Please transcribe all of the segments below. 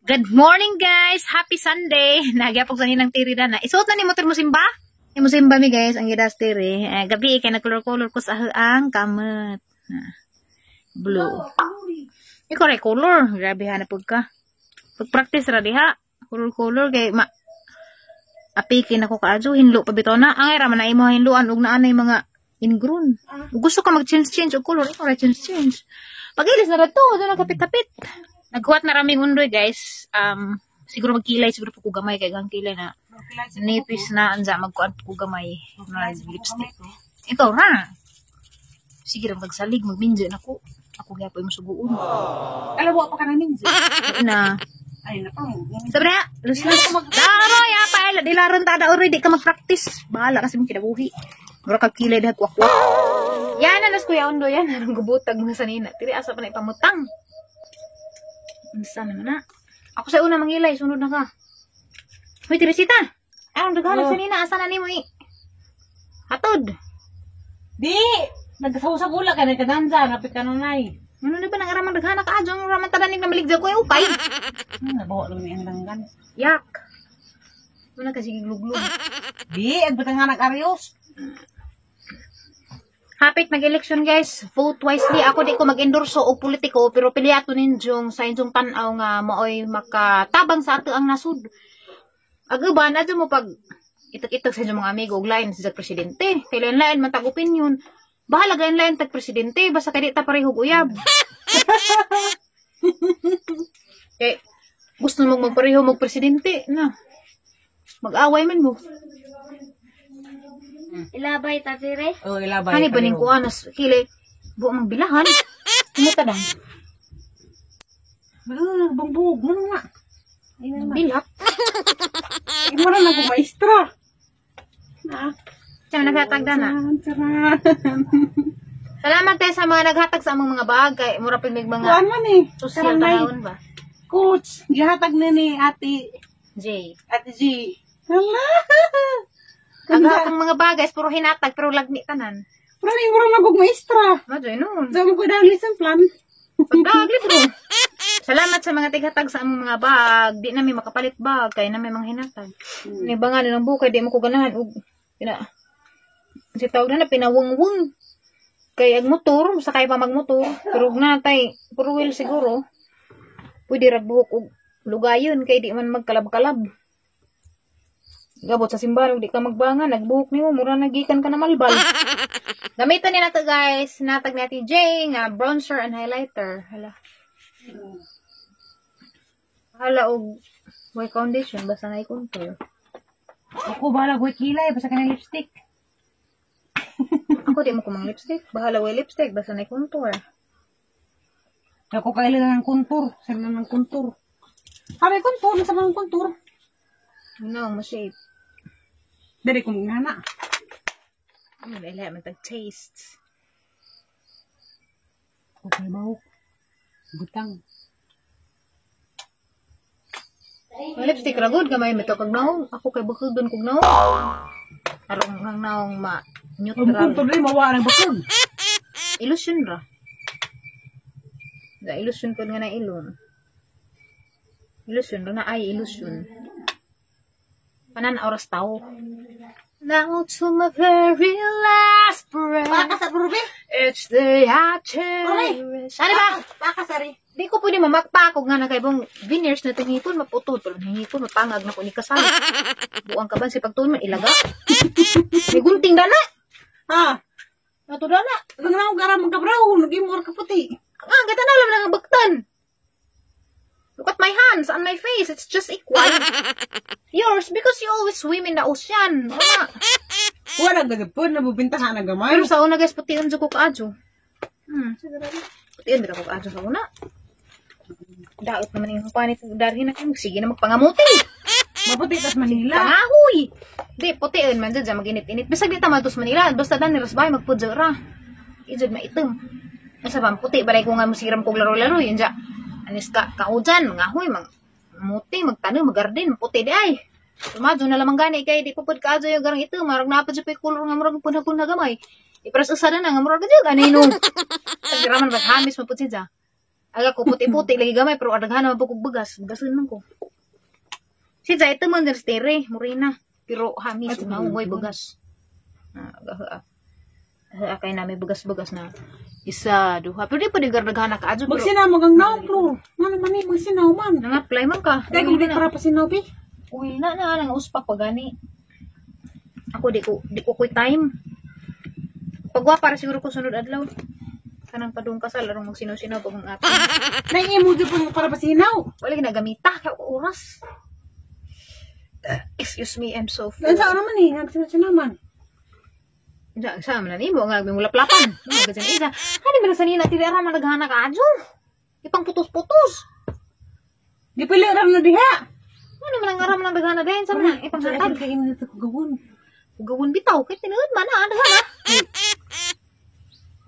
Good morning, guys! Happy Sunday! Nagyapog sa ninang tiri na. Isuot na ni mo mo simba? Imo simba mi, guys, ang gidas tiri. Eh, gabi kay nagkolor-kolor ko sa ang kamot. Na. Blue. Ikaw ray color. Grabe ha na pug ka. Pag-practice ra diha. Color-color kay ma apikin ako kaadyo hinlo pa bitaw na. Angay ra man na imo hinluan ug naa nay mga ingrown. Gusto ka mag-change change og color, ikaw ra change change. Pag-ilis na ra to, doon kapit-kapit. Naghuwat na raming undoy, guys. Siguro magkilay siguro po ko gamay kay gang kilay na nipis na anja magkuan po ko gamay na lipstick. Ikaw ra. Sige ra magsalig magminjo na ko. Ako gyapon mo suguon. Alam mo pa ka namin. Na. Ay, na pa. Sabi na, lus lus. Daro ya pa ila dilaron ta da ori di ka mag-practice. Bahala kasi mong kinabuhi. Mura kag kilay diha kwak-kwak. Yan na nas Kuya Ondo yan anong gubutag mga sanina. Tiri asa pa na ipamutang. Unsa naman na? Ako sa una mangilay, sunod na ka. Hoy, Teresita. Anong daghan Oh. sanina asa na nimo i? Hatod. Di! Nagkasaw-sa gula ka, nagkadanza, napit ka nanay. Ano na ba nang araman daghan ka adyo ang raman tanan na maligja ko ay ukay. Nabawa lang ni ang langgan. Yak. Wala kasi luglug. Di, ang batang nga nag-arios. Hapit mag-election, guys, vote wisely. Ako di ko mag-endorso o politiko pero pili ato ninyong sa inyong tan-aw nga maoy makatabang sa ato ang nasud. Aguban adto mo pag itak-itak sa inyong mga amigo og lain sa presidente. Kay lain-lain man tag opinion. Bahala ga lain tag presidente basta kay di ta pareho og uyab. Kay gusto mo magpareho mo presidente na. Mag-away man mo. Ilabay ta dire. Oh, ilabay. Hani ba ning kuan nas kilay buo mang bilahan. Kumuta dang. Ah, bangbog mo na nga. Ay, na. Bilak. Imo na lang maestra. Na. Siya naghatag na. Charan. Salamat tayo sa mga naghatag sa among mga bagay. Mura pa mig mga Kuan man eh. social Karanay. tanawon ba? Coach, gihatag na ni Ate, Jay. Ate G. Hala. Ang akong mga bagay is puro hinatag pero lagni tanan. Pero ni mo na maestra. Madyo noon. So, mo ko daw lesson plan. Pagdagli bro. Salamat sa mga tighatag sa among mga bag. Di namin makapalit bag kay na may mga hinatag. Ni ba nga ng bukay di mo ko ganahan og pina si tawag na pinawungwung. Kay ag motor, sakay pa magmotor, pero og natay puro wheel siguro. Pwede ra buhok og lugayon kay di man magkalab-kalab. Gabot sa simbahan ug di ka magbangan, nagbuhok nimo mura nagikan ka na malbal. Gamitan ni nato, guys, natag ni Ate Jay nga bronzer and highlighter. Hala. Hala og way foundation basta na contour. Ako bahala ko kilay basta ka na lipstick. Ako di mo kumang lipstick. Bahala way lipstick basta na contour. Ako kailan ng contour, sila ng contour. Sabi contour, nasa mga contour. No, mo shape. Dili ko ngana. Ano ba ilaha man tag taste. Okay bawo. Butang. Ang lipstick ra gud gamay mito kag naong. Ako kay bukod kog naong. Arong ang naong ma Ang neutral. contour dili mawa ng bakod. Illusion ra. Da illusion pod nga na ilong. Illusion ra na ay illusion. Panan oras tao. Now to my very last breath. Baka sa rubi. It's the I cherish. Ano ba? Baka sa ri. Di ko pwede mamakpak og nga nakaibong veneers na tingipon, maputol pa lang hingipon, mapangag na ko ni kasal. Buang ka ba si pagtuon man ilaga? May gunting dana. Ha. Nato dana. Ano na ako gara magka-brown, naging ka puti. Ah, gata na lang ang baktan. Look at my hands and my face. It's just equal. Yours, because you always swim in the ocean. Wala. Wala gagapon na bubintahan na gamay. Pero sa una, guys, pution jud ko kaadyo. Pution ko kaadyo sa una. Daot naman yung panit darhin na kayo. Sige na magpangamuti. Maputi tas Manila. Pangahoy. Di, pution man dyan, mag-init-init. Bisag di tama tos Manila. Basta dan ni Rasbay, magpudyo ra. Ijod maitim. Nasa ba, puti, baray ko nga musiram kog laro-laro. Yun dya. Anis ka, kaujan, mangahoy, mang muti, magtanom, maggarden, puti di ay. Tumadyo na lamang gani kay di pa pud kaadyo yung garang ito, marag napad siya pa'y kulor nga murag punha-punha gamay. Ipras usa na nga murag jud ani no. Tagiraman ba hamis mapud siya. Aga ko puti-puti lagi gamay pero adaghan naman po kog bugas. Bugason man ko. Si Zay ito man tere, murina. Pero hamis na way bugas. Ah, aga ha. Ha kay nami bugas-bugas na isa, duha. Pero di pa di gardaghan na kaadyo. Pero Magsinaw magang naong, Flor. Nga naman eh, magsinaw man. nang-apply man ka. Kaya kung di para pa sinaw, bi. Uy na na nang uspak pa gani. Ako di ko koy time. Pagwa para siguro ko sunod adlaw. Kanang padung kasal arong magsinaw-sinaw pag ang ato. Naiimo dyan po para pa sinaw. Wala ginagamita kay ako oras. Excuse me, I'm so full. Ang saan naman eh, nagsinaw man. Diyan, sa man nimo nga mulaplapan. Mo ganyan isa. Hani man sa nina tira ra man naghana ka adyo. Ipang putos-putos. Di pala ram na diha. Ano man ang aram ng daghana din sa man ipang Sa hatag. akin kayo nito kagawon. Gawon bitaw kay tinuod man na daghana.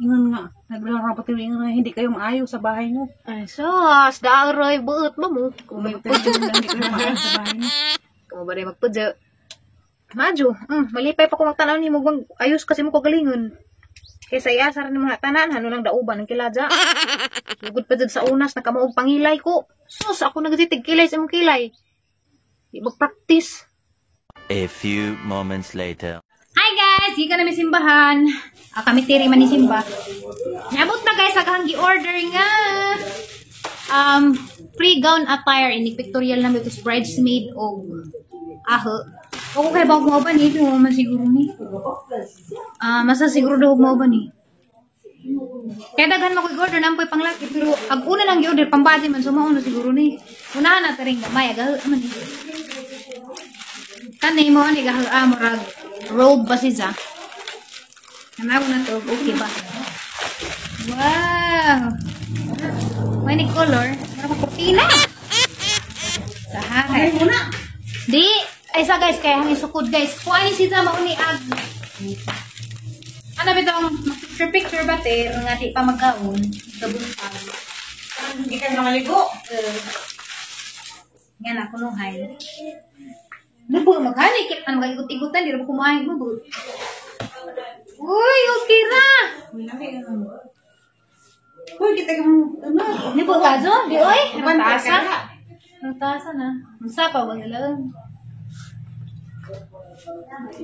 Ingon nga, naglaro pa tayo ingon nga, hindi kayo maayo sa bahay mo. Ay sus, daaroy buot ba mo? Kung may Hindi kayo maayo sa bahay mo. Kamo ba rin magpadya? Madyo, malipay pa ko magtanaw ni mo bang ayos kasi mo kagalingon. Kaysa iasar ni mga tanan, hano lang dauban ang kiladya. Lugod pa dyan sa unas, nakamuog pangilay ko. Sus, ako nagsitig kilay sa imong kilay. Di mag-practice. A few moments later. Hi guys! Di ka namin simbahan. Ah, kami tiri man ni simba. Niabot na guys, aghang gi-order nga. Pre-gown attire ini pictorial namin ito bridesmaid og aho. Ako kay ba mo ba ni mo man siguro ni. Ah, masa siguro daw mo ba ni. Kaya daghan mo ko'y order nampoy panglaki pero ag una lang gi-order pambati man so mao na siguro ni. Unahan na taring gamay agaho man ni. Kani mo ani gaho ah murag robe ba siya? Tanaw na to, okay ba? Wow! May ni color, murag kurtina. Sa Ay, muna. Di, ay sa guys, kaya hangin sukod guys. Kuha ni siya mauni ag. Ano ba itong picture picture ba ter nga di pa magkaon? Gabuntag. Hindi kayo nakaligo. Nga na kunuhay. Nubo maghani kit ano ikot-ikutan di ra ba kumain mo bu. Uy, okay ra. Uy, laki, ano. Uy, kita ka mo, ano? Nibo ka jo? Di oy, Bantay ka tasa. na. Tasa na. Unsa pa ba nila?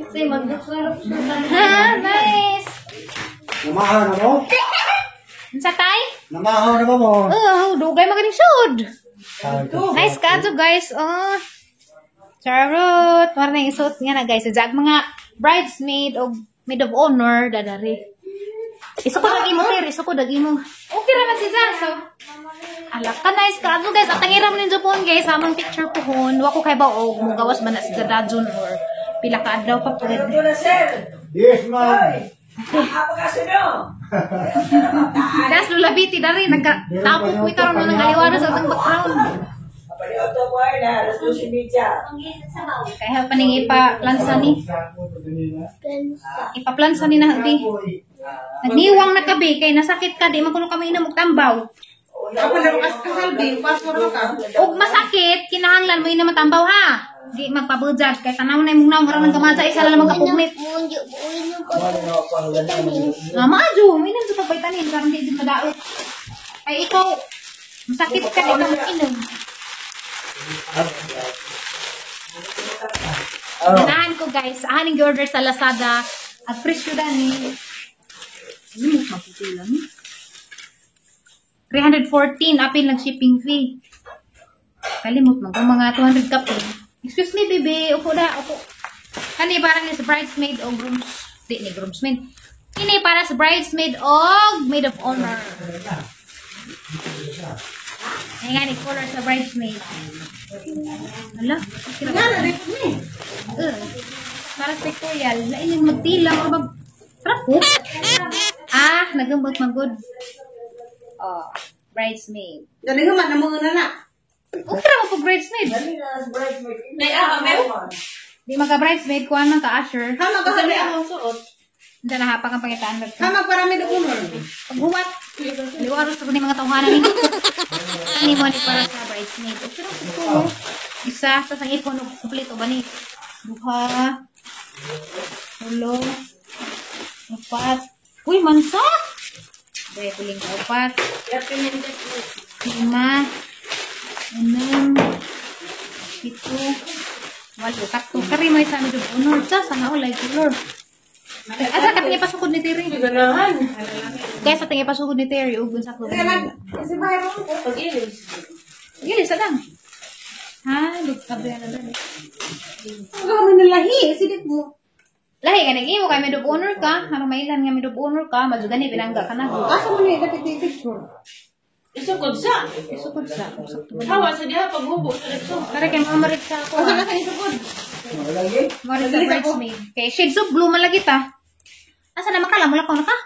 Say mag Ha, nice. Namahaw na mo? Unsa tay? Namahaw na ba mo? Oh, dugay maganing sud. Ay, Nice kadto guys. Oh. Charot. Mara na isuot nga na guys. Jag mga bridesmaid o maid of honor dadari. Isukod ang imo ter, isukod ang imo. Okay ra man siya. So, ala ka nice kadto guys. At ang hiram ninyo po guys, among picture pohon. Wa ko kay ba og mugawas man na si Dadjon or pila ka adlaw pa pud. Yes, ma'am. Das lulabiti dari nagka tapok mi karon ng aliwara sa atong background. Kaya paning ipa-plansa ni. Ipa-plansa ni na di. Nagniwang na kabi kay nasakit ka di man kuno kami inom og tambaw. Ako na kas kasal din, pastor ka. Og masakit kinahanglan mo inom og tambaw ha. Di magpabudjad kay tanaw na imong naong aron ng kamaja isa lang magkapugnit. Ah, maadyo, minom sa pagvitamin karon di jud madaot. Ay ikaw masakit ka di ka mag-inom. Ganahan ko guys, aning order sa Lazada. At presyo dani. Ano mapupila ni? 314 apil ng shipping fee. Kalimot man kung mga 200 kape. Excuse me, baby. Upo na, upo. Kani para ni sa bridesmaid o grooms. Di ni groomsmaid. Kini para sa bridesmaid o maid of honor. Ay nga ni color sa bridesmaid. Hala, Nga na rin ni. Para sa pictorial, lain yung magtila o mag trapo. Ah, nagambot magod. Oh, bridesmaid. Dali nga man na mga na. Okay ra mo pag bridesmaid. Nay ah, meron. Di maka bridesmaid kuan man ka usher. Ha magkasali akong suot. Diyan na hapang ang pangitaan Ha magparami do honor. Paghuwat. Liwaros ko ni mga tawhanan ni. Ini mo ni para sa bridesmaid. Okay ra ko. Isa sa sang ipon og kompleto ba ni? Duha. Tulo. Upat. Uy, mansa! Dahil piling ka upat. 5, 6, 7, 8. Sakto. Kari mo isa medyo honor. Sa sana all like color. Asa ka tingin pasukod ni Terry? Ganahan. Kaya sa tingin pasukod ni Terry ug sakto. Kasi bahay mo ko pag-ilis. Gili sa lang. Ha, kabe na lang. Ang gawin na lahi, silip mo. Lahi ka nag imo kay maid of honor ka, harang mailan nga maid of honor ka, madyo gani pinangga ka na. Asa mo na dapat i-picture? Isukod sa. Isukod sa. Sakto ba? Hawa sa diha paghubo sa dito. Kare kay mga marit sa ako. Asa na sa isukod? Lagi. Marit sa bridesmaid. Kay shades of blue man lagi ta. Asa na makala mo na ka?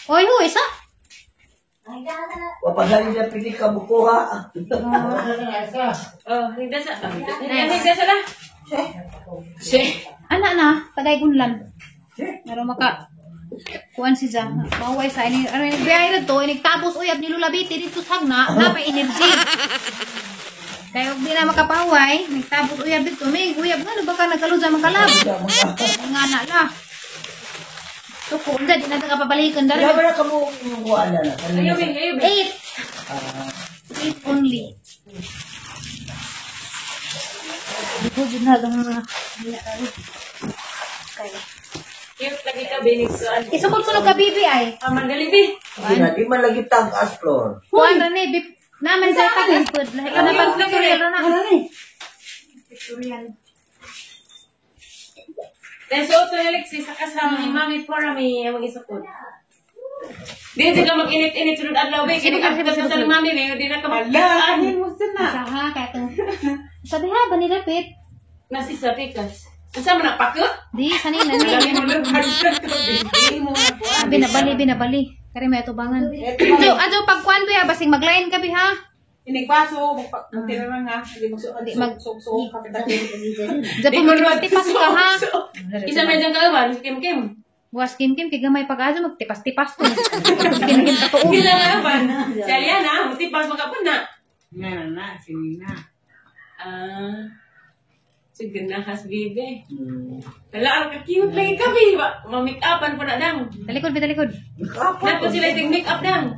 Oy, ho, isa. Wapagali na pili ka bukuha. Oh, higda sa. Higda sa la. She. Ana na, tagay gunlan. Pero maka kuan si Ja. Maway sa ini ano ini biyahe to, ini tapos uyab ni Lula Biti dito sa hagna, napay energy. Kaya og di na makapaway, nagtabos uyab dito, may uyab nga no baka nagkaluza makalab. Nga na la. Tuko, unsa di na ka pabalikan dali. Wala ba na kamo kuha na na? Ayaw, ayaw. 8. 8 only. Dito jud na ang mga kay. Cute lagi ka binig sa ano. Isukod ko ka bibi ay. Ah, magaling bi. Hindi na, di man lagi tag-as floor. Kuan ra ni bip naman sa tag-as lahi ka na pang pictorial ra na. Pictorial. Dahil suot na Alexis sa kasama ni Mami para may ang isukod. Di ka mag-init-init sunod adlaw be. Kini ka sa ni Mami be, di na ka mag-ahin mo sina. Sa ha kay tong sabi ha ba ni dapit? Nas isa pikas. Asa man na pako? Di sanina ni. Lagi mo lang Di mo na kuan. Binabali binabali. Kari may atubangan. Ajo ajo pagkuan bi ha basing maglain ka bi ha. Inigbaso, magtinarang ha, hindi magsuot, Mag- mag-suot, Japo mo tipas ka ha. Isa man diyang kawan si Kim Kim. Buwas kim kim kay gamay pag ajo magtipas-tipas ko. Kim kim katuog. Kila nga ban. Si Aliana, mutipas makapun na. Nga na na, si Nina. Ah. Sige na has bibe. Wala ang ka-cute lagi ka bi. Ma-make upan po na dang. Talikod bi talikod. Napo sila ting make up dang.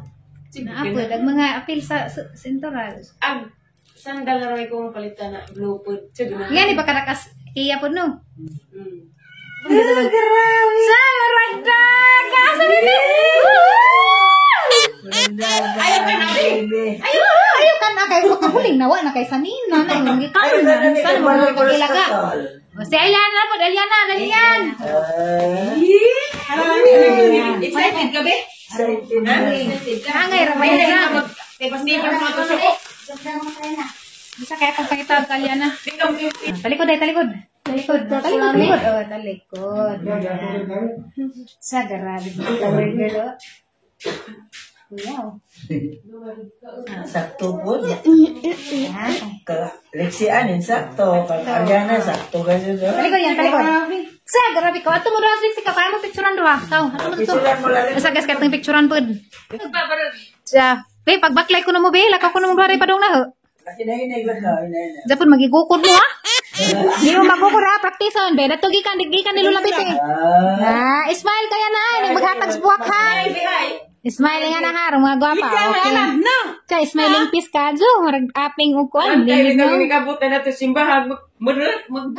Sige Naapod na. ang mga apil sa sentoral. Ang sandal na rin ko palitan na blue pod. Sige na. Nga ni baka nakas iya pod no. Mm. Sa maragdag! Asa bibi? Ayaw ka na bi. Ayaw, ayaw ka na kay makahuling nawa na kay sanina na yung Ay, gikaon na na. na, Sana mo na, kagila ka. O, si Aliana pod, Aliana, dalian. Excited ka be? Excited na. Excited ka. Angay ra may na. Tipas-tipas mo to suko. Bisa kaya kung pangitawag ka Aliana. Di ka mo Talikod ay talikod. Talikod, talikod, talikod. Oh, talikod. Sa grabe flower girl. Oh. Wow. Sakto po. Ah. Leksian, sakto. Kag Ariana, sakto kasi. Talikod yan, talikod. Sa grabe ka. Ato mo doon sa ka kaya mo picturean duha. Tao, ato mo dito. Picturean mo lang. Sa gas katong picturean pod. Sa, be pagbaklay ko na mo be, lakaw ko na mo duha padong na ho. Kasi nahinig lang ka. Hinahinig. Japon magigukod mo ha. Di mo magukod ha, praktison be. Dato gikan gikan ni Lula Bite. Ah, Ah, smile kaya na ay, maghatag sa buwak ha. Smile nga na ha, mga gwapa. Okay. Cha, smiling peace ka, Jo. Marag aping ukuan. Antay Dili na no. kami kabutan na to simbahan. Murut, mag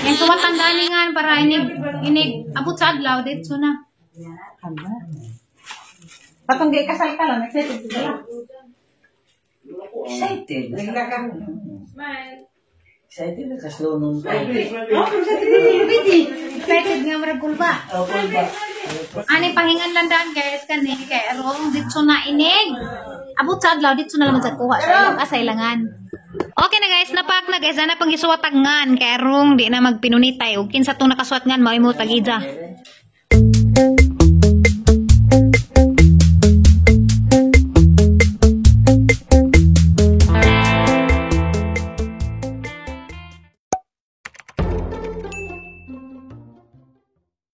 Yang suwatan dalingan para inig inig abot sa adlaw dito na. Patong di kasal ka lang, excited ka lang. Excited. Nagla ka. Smile. Excited na kaslo nung Oh, excited ni Lubiti. Excited nga marag kulba. Ako ba? Ani pahingan lang daan guys kani kay arong dito na inig. Abot sa adlaw dito na lang sa kuha sa ilang kasailangan. Okay na guys, napak na guys, ana pang gisuwat ngan kay arong di na magpinunitay ug kinsa tong nakasuwat ngan mao imo tag-ija.